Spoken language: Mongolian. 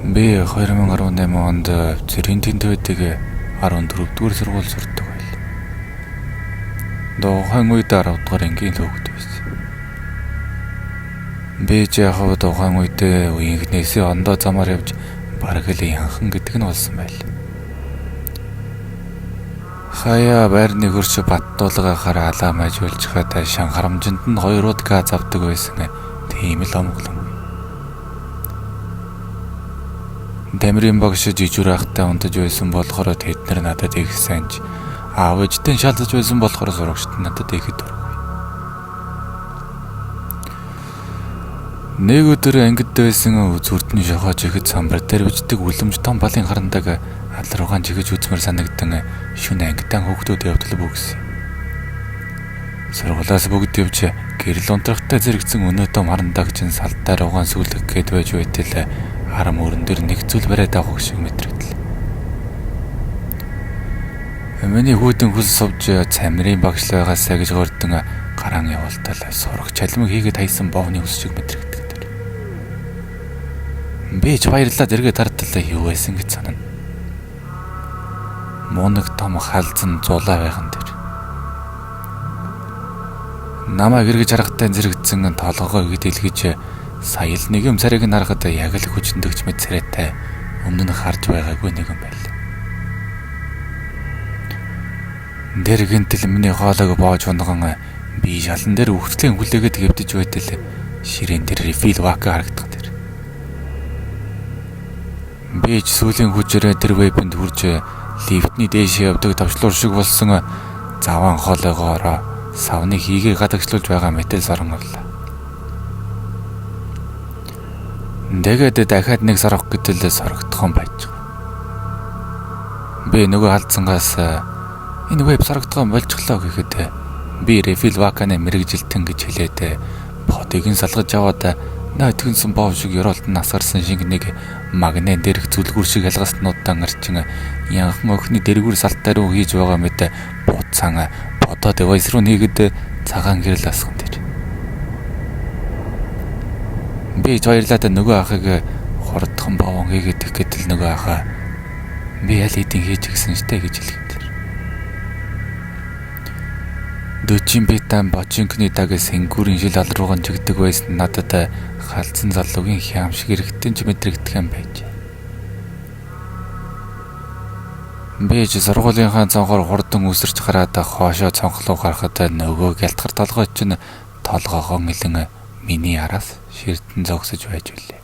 Би 2018 онд Цэрийн тентвэдэг 14-р сургууль сурдаг байл. Тухайн үед 10 дугаар ангийн л хүүхэд байсан. Би ч яг тухайн үед үеийнхнээсээ ондоо замаар явж бараг л янхан гэдэг нь болсон байл. Хаяа байрны хөрш баттуулгахаар алаа мажуулчихад шанхарамжинд нь 2 удаа газ авдаг байсан. Тийм л омглон. Тамирын багш жижүүр ахтай унтаж байсан болохоор тэд нар надад их санж, аав ээжтэй шалдаж байсан болохоор сурагчид надад ихэд дургүй. Нэг өдөр ангид байсан үзүүртний шохоож ихэд самбар дээр бичдэг үлэмж том балын харандаг алруугаан чигэж үзмэр санагдан шүн ангидан хүүхдүүд явдал бүгсэн. Сургуулиас бүгд явж гэрэл унтрахтай зэрэгцэн өнөө том харандаг чинь салдаа руугаан сүлэх гээд байж байтал харам өрн дээр нэг зүйл бариад авах шиг мэдрэгдэл. Миний хүүдэн хөл сувж цамрын багш л байгаасаа гэж гордон гараан явалтал сураг чалмиг хийгээд хайсан бовны ус шиг мэдрэгдэг. Би ч баярлаад эргээд хартал юу байсан гэж санана. Мунаг том халзан зулаа байхан дээр. Намайг эргэж харахтай зэрэгцэн толгоогоо дэлгэж сая л нэг юм царайг нь харахад яг л хүчндэгч мэт царайтай өмнө нь харж байгаагүй нэгэн байл. Тэр гинтэл миний хоолойг боож унган би шалан дээр үхтлийн хүлээгээд хэвдэж байтал ширээн дээр рефил вака харагдах тэр. Би ч сүүлийн хүчээрээ тэр вебэнд хүрж лифтний дээш явдаг товчлуур шиг болсон заваан хоолойгоороо савны хийгээ гадагшлуулж байгаа мэтэл сорон авлаа. Тэгээд дахиад нэг сорох гэтэл сорогдхон байж. Би нөгөө халдсангаас энэ веб сорогдхон болчихлоо гэхэд би рефил ваканы мэрэгжилтэн гэж хэлээд подыг нь салгаж аваад нойтгонсон бов шиг ёроолд нь асгарсан шиг нэг магнен дээрх зүлгүүр шиг ялгаснуудаа арчин янхан охины дэргүүр салтай руу хийж байгаа мэт буцаан бодоо девайс руу нэгэд цагаан гэрэл асган дээр. Би баярлаад нөгөө ахыг хурдхан бовон хийгээд гэтэл нөгөө ахаа би аль хэдийн хийж гисэн штэ гэж хэлэхдээ. 40 битан бочинкны даг сэнгүүрийн шил алрууган чигдэг байсан надад халдсан залуугийн хям шиг эргэтэн ч мэдрэгдэх юм байж. Би ч сургуулийнхаа цонхоор хурдан үсэрч гараад хоошоо цонхлоо гарахад нөгөө гялтгар толгой чинь толгоогоо нэлэн миний араас ширтэн зогсож байж билээ.